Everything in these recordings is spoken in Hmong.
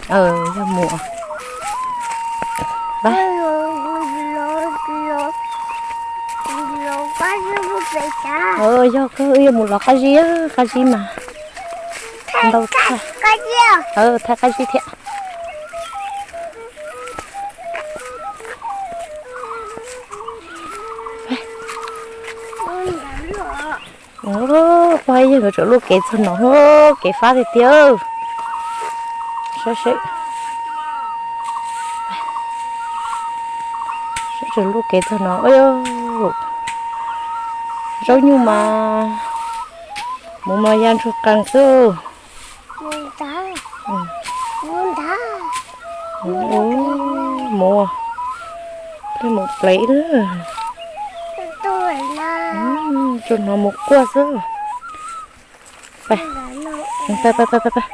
Yog mus, yog kawg, wb yuav mus lov qab zib, qab zib mas ntau tshaj. Thaij qab zib thiab. Pog yawg nkawd tseem luaj kev txog no, kev fab tiag tiag. Saib, saib tseem luaj kev txog no. Zaub nyuj mas mus mas ya ntsuag qees xwb. Mus, peb mus plev na. Tsuas hnov mus quaj xwb. Pab, pab, pab, pab, pab.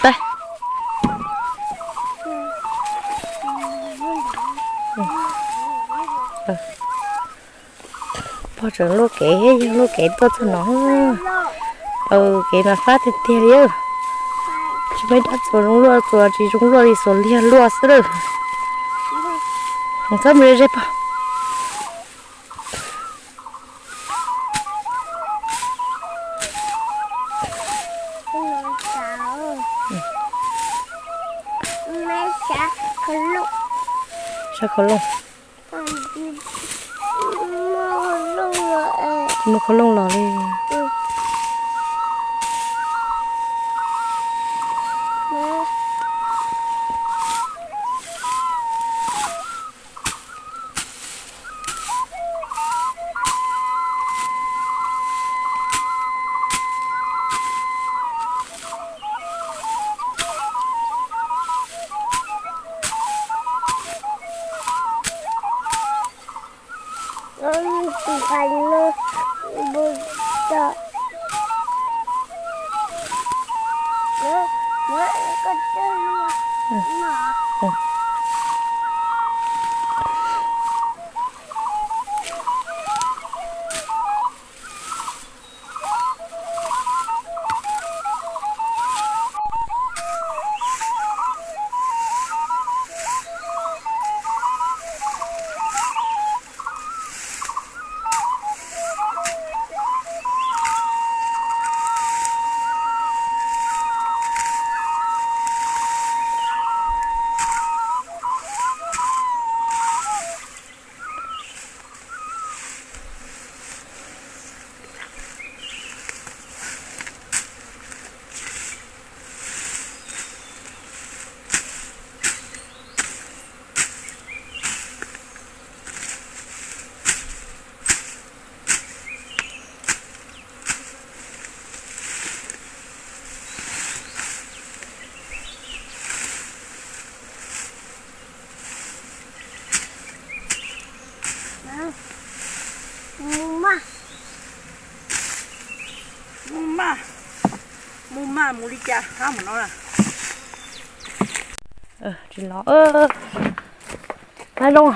Pab. Pog tseem luaj kev, yog luaj kev tuaj txog no. Kev mas fab tiag tiag li. Tsis muaj ib dab txuas zoo luaj, txuas tsis zoo luaj li, xuas liag luaj xwb lawm. Txhob mus ze ze pog. Sab khau looj. Tsis muaj khau looj los li. Mus mas, mus mas, mus mas mus li cas hab mus no na. Tsis los, hab zoo.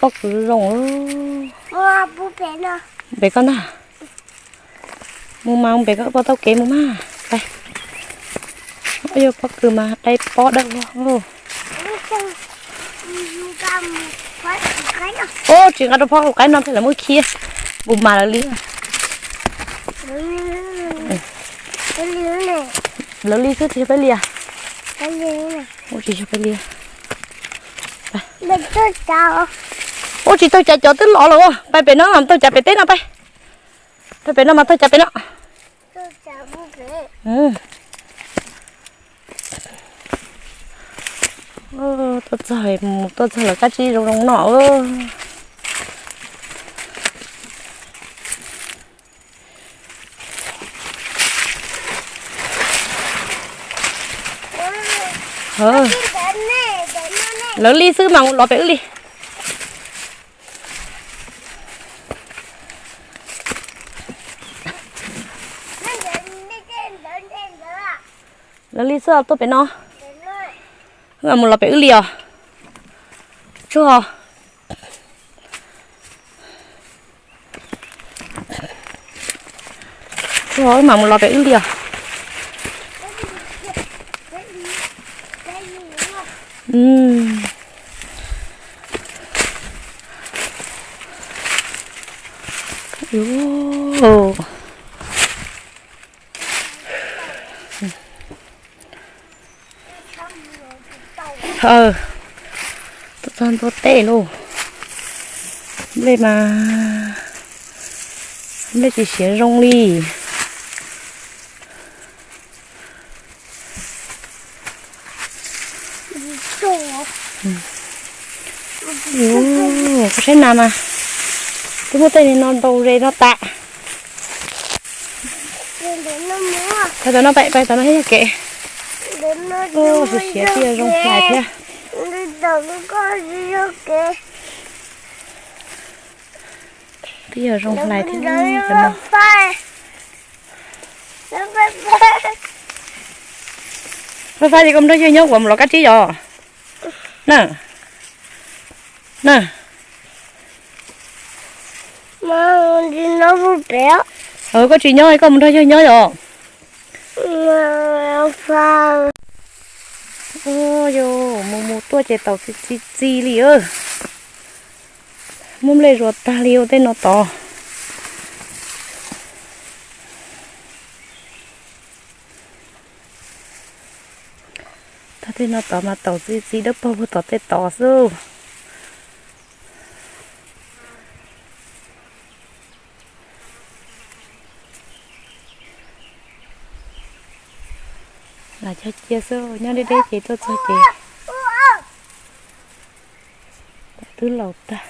Pob kws zoo zoo. Pob kws zoo. Pem koj ntag. Mus mas mus pem koj pog taug kev mus mas. Yog pob kws mas dai pob dawb vog. Ub, tsis nqa rau pog hauv qaib no thiaj lawv muab khiav. Npus mas lawv li. Lawv li xwb tsis yog peb li. Ub, tsis yog peb li. Ub, tsis taug cav cov twb los lawm. Pais pem no mas taug cav pem teb no pais. Pais pem no mas taug cav pem no. Ub, Tuaj txog, mus tuaj txog lawv kab tsib zoo zoo noj. Lawv li xwb mas mus los pem wb li. Lawv li xwb tuaj pem no. Wb mam mus los pem wb li os. Tsuag. Tsuag, wb mam mus los pem wb li os. Tuaj txog ntua tej lauj. Nplej mas, nplej tsis siav zoo li. Koj saib nas mas, twb muaj tej no ntau ze no tas. Thaum no pais, pais tom no thiab yog kev. Siav siav twb yog zoo hlais thiab. Twb yog zoo hlais thiab. Faj faj ces koj mus nrog yawg nyob, kuv mus los kab tsib yos. Na, na. Koj tsis nyob, koj mus nrog yawg nyob yos. Yog, mus mus tuaj ces taus txi txi txi li. Muab nplej zuas tag li ua tej no tod. Tag tej no tod mas taus txi txi dawb paug puag tom tej tod xwb. Lam cog cia xwb, nyob deb deb ces tuaj txog ces twb laus tag.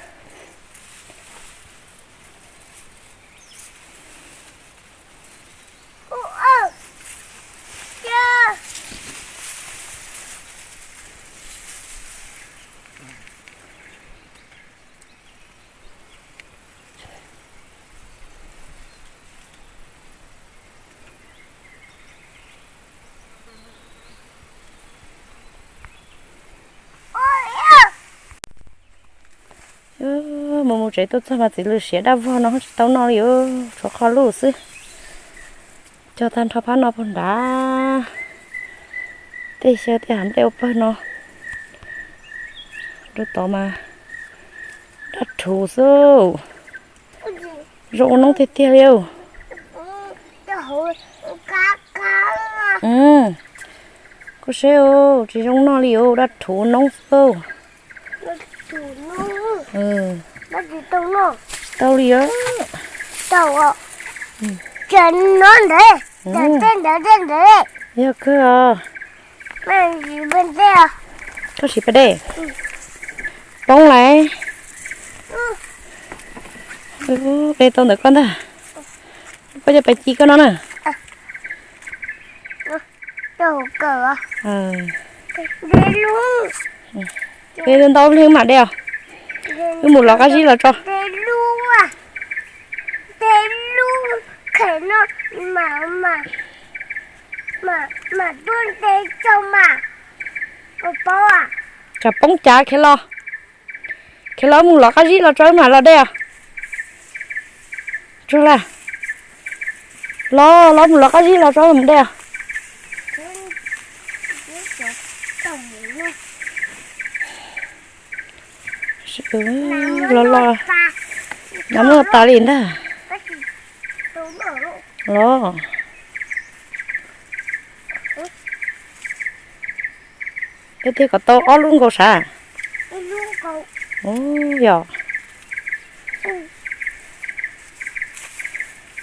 Mus mus tsev tuaj txog mas txiv lws siav daj vog no tsis tau noj li, tshuav qhov luj xwb. Cog tag nrho phab no puag nrad, tej xyaw tej hav nplej ua pawg no. Rau tod mas daj rhuv xwb. Zoo ua noob tiag tiag li. Koj saib, tsis zoo noj li, daj rhuv noob xwb. Tsis tau li. Yog kawg os. Koj siv pas dej poob lawm. De tau ntawm koj ntag. Koj coj pas ci koj no na. De ntau lig mam de os. Wb mus lov qab zib los tso. Tsam poob cas khiav los. Khiav los mus lov qab zib los tso wb mam los de os. Tsuag la, los los mus lov qab zib los tso mus de os. Los los, nov muaj tas li ntag. Los, peb thiaj kom tau ob lub nkaus sav. Yog,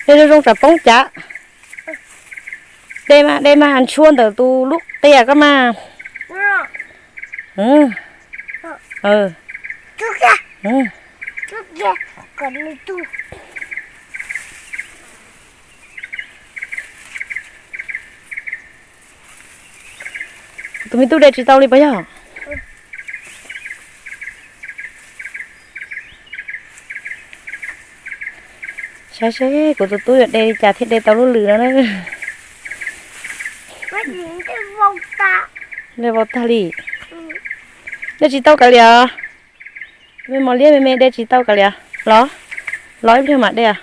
de zoo zoo tsam poob cas. De mas, de mas, ntshua ntawm tus lub qias koj mas. Ub, tus me tub de tsis tau li puas yog? Saib seb kuv tus tub yuav de li cas thiaj de tau lub lws no na. De vau tag li. De tsis tau kav liam. Tus me mos liab me me de tsis tau kav liam. Los, los ib pliag mam de.